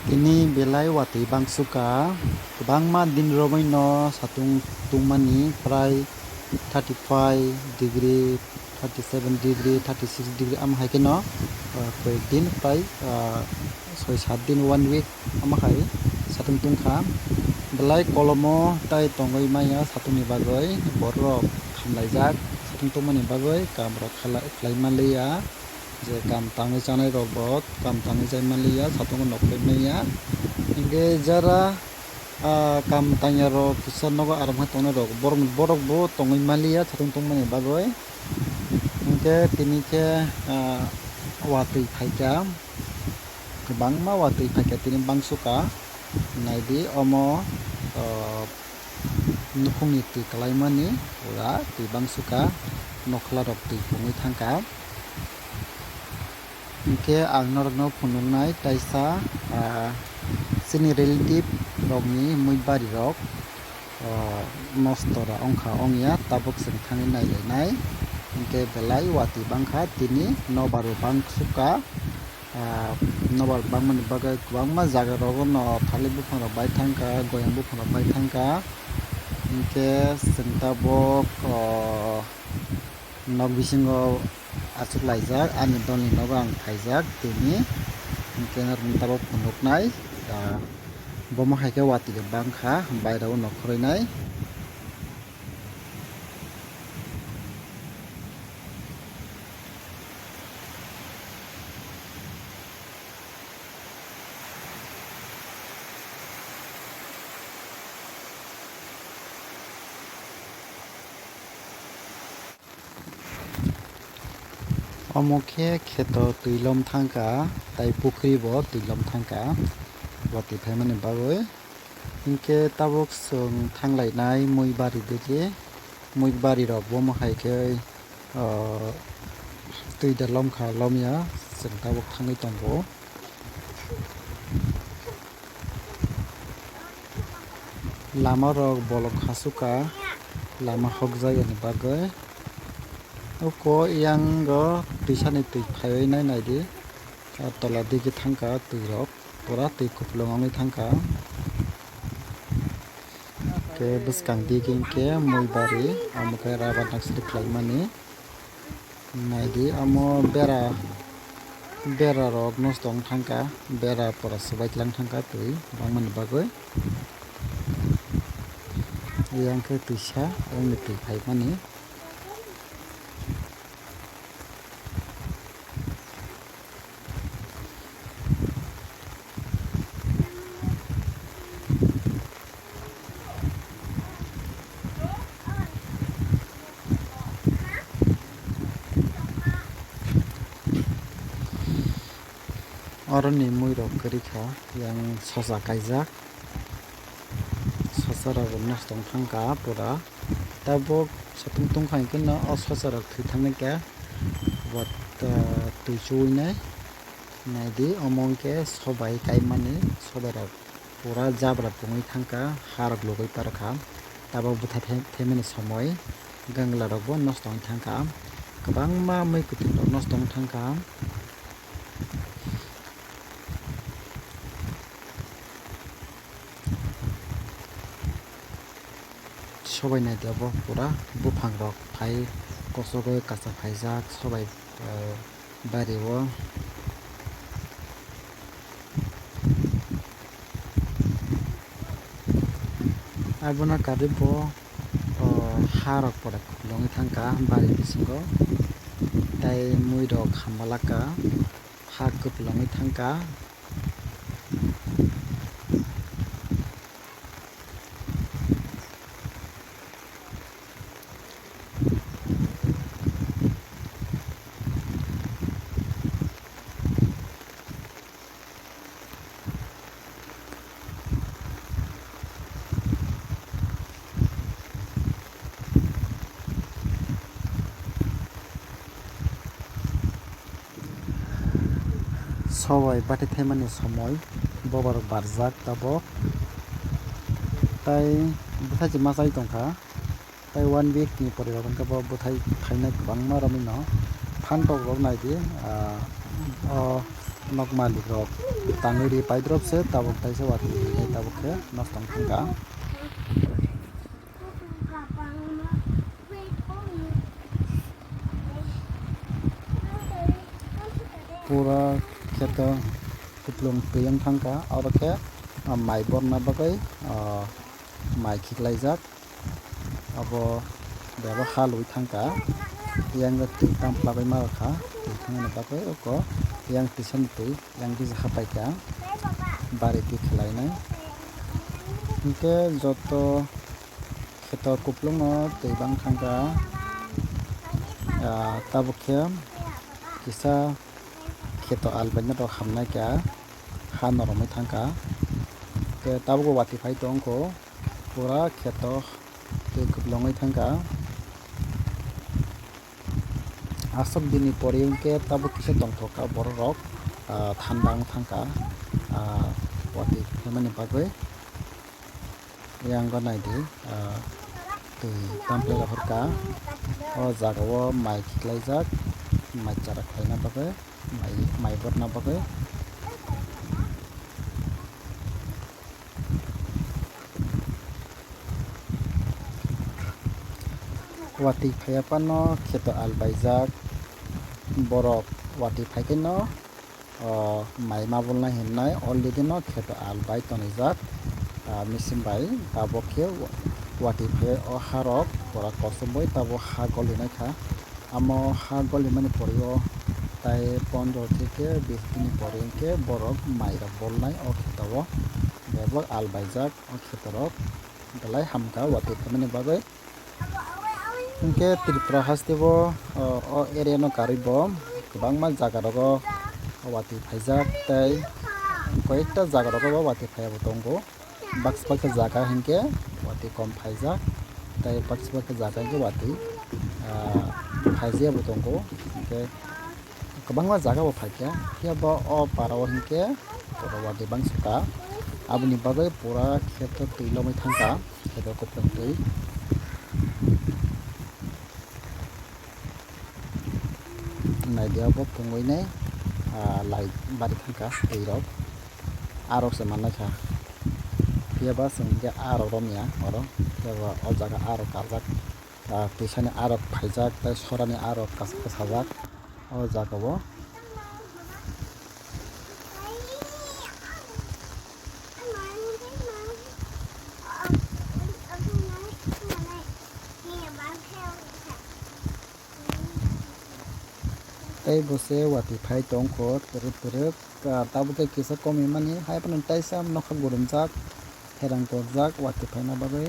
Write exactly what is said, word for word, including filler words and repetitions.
Tini belai watwi bangsuka, kwbangma din romwi no satung tungmani, prai thirty five degree, thirty seven degree, thirty six degree, amo hai kheno, ah, koyek din prai, ah, soi sat din, one week amo hai satung tungkha. Belai kolomo tai tongwi maya satungni bagwi, borok khamlaijak satung tungmani bagwi, kam rok khala-, khlai manliya. Je kam tangwi chanai rok bo kam tangwi chai manliya, satungo nok phai manya. Hinkhe jara, ah, kam tangya rok kisa nogo aram khe tongnai rok, borok, borok bo tongwi manliya satung tongmani bagwi. Hinkhe tini khe, ah, watwi phaikha, kwbangma watwi phaikha tini bangsuka. Naidi omo, ah, nukhungni twi kwlaimani pura twi bangsuka, nokhla rok twi pungwi thangkha. Hinkhe ang norokno phunuknai taisa, ah, chini relative rokni muibari rok, ah, nosto da wngkha wngya, tabuk chwng thangwi nailainai. Hinkhe belai watwi bangkha, tini nobar bo bangsukha, ah, nobar bangmani bagwi kwbangma jaga rogo no thalik buphang rok bai thangkha, goyang buphang rok bai thangkha. Hinkhe chwng tabuk, oh, nok bisingo achuk laijak, ani dolni nogo ang phaijak tini. Hinkhe norokno tabuk phunuknai, ah, bomo hai khe watwi rok bangkha, bairao nok khoroinai. Omo khe kheto twi lom thangkha, tai pukhri bo twi lom thangkha, watwi phaimani bagwi. Hinkhe tabuk chwng thanglainai muibari digi, muibari rok bomo hai khe, o, twi da lomkha lomya, chwng tabuk thangwi tongo. Lama rok bolong khasukha, lama hokjagani bagwi. Uko yango twisani twi phaiwi nai naidi, o tola digi thangkha twi rok, pura twi kupulung wngwi thangkha. Khe bwskang digi hinkhe muibari, omo khe rubber naksari khlaimani. Naidi, omo bera, bera rok nosto wng thangkha, bera pura swbai tlang thangkha twi bangmani bagwi. Yang khe twisa wngni twi phaimani. Oroni mui rok kwrwi kha, yang sosa kaijak, sosa rok nosto wng thangkha pura. Tabuk satung tungkha hinkhe no o sosa rok thwi thangnaikha, but, ah, twi chuwi nai. Naidi, omo hwnkhe sobai kaimani, sobai rok pura jabra pungwi thangkha, ha rok lugui parkha. Tabuk bwthai thai-, thaimani somoi, gangla rok bo nosto wngwi thangkha, kwbangma mui kwthwng rok nosto wngwi thangkha. Sobai naidi obo pura buphang rok phai kosogwi kacha phaijak sobai, eh, bari o. Abono karwi bo, o, ha rok pore kupulungwi thangkha bari bisingo, tei mui rok hambalaka ha kupulungwi thangkha. Sobai bati thaimani somoi boborok barjak tabok, tai bwthai se machai tongkha. Tai one week ni pore rok hwnkhe bo bwthai thainai kwbangma romwi no phantok rok naidi, ah, o Nok malik rok tangwi ri paidrop se, tabuk taisa watwi ri tei tabuk khe nosto wng thangkha. Pura kheto kuplung twi wng thangkha, oro khe, ah, mai borna bagwi, ah, mai khiklaijak. Abo bebak ha lwi thangkha, yang twi tam pla bai ma rwkha, twi thangmani bagwi oko yang twisani twi yang bisa hapaikha, bari twi khwlainai. Hinkhe joto kheto kuplungo twi bang thangkha, ah, tabuk khe kisa kheto albaina rok hamnai kha, ha noromwi thangkha. Khe tabukbo watwi phai tongkho, pura kheto twi kwplwngwi thangkha. Aswk dini pori hwnkhe tabuk kisa tongthok kha borok rok, ah, thanda wng thangkha, ah, watwi phaimani bagwi. Yang o naidi, ah, twi tamplai rohorkha. O jaga o mai khiklaijak, mai chara khlaina bagwi, mai, mai borna bagwi. Watwi phaiya phano kheto albaijak, borok watwi phaikhe no o mai ma bulnai hinnai already no kheto al bai tonijak, ah, machine bai. Tabuk khe watwi phai o harok pura kosom bai tabuk ha goli nai kha. Amo ha goli mani pori o tai pondro theke bis din ni pori hinkhe borok mai rok bolnai o kheto o bebak al baijak o kheto rok belai hamkha watwi phaimani bagwi. Hinkhe Tripura haste bo, o, o area no karwi bo kwbangma jaga rogo watwi phaijak tei koyekta jaga rogo bo watwi phaiya bo tongo. Baksa baksa jaga hinkhe watwi kom phaijak tei baksa baksa jaga hinkhe watwi, ah, phaijaya bo tongo. Hinkhe kwbangma jaga bo phaikha, phiya bo o para o hinkhe pura watwi bangso kha. Aboni bagwi pura kheto twi lomwi thangkha, kheto kwplwng twi. Naidi abo pungwi nai, ah, lai bari thangkha twi rok. Arok se mannai kha. Phiya ba chwng hinkhe arok romya oro. Phiya ba o jaga arok karjak. Ah, twisani arok phaijak tei sorani arok kas-, kasajak o jaga o. Tei bo se watwi phai tongkho twrwk twrwk, ah, tabuk khe kisa komimani hai phano taisa nokha gurumjak, pherang torjak watwi phaina bagwi.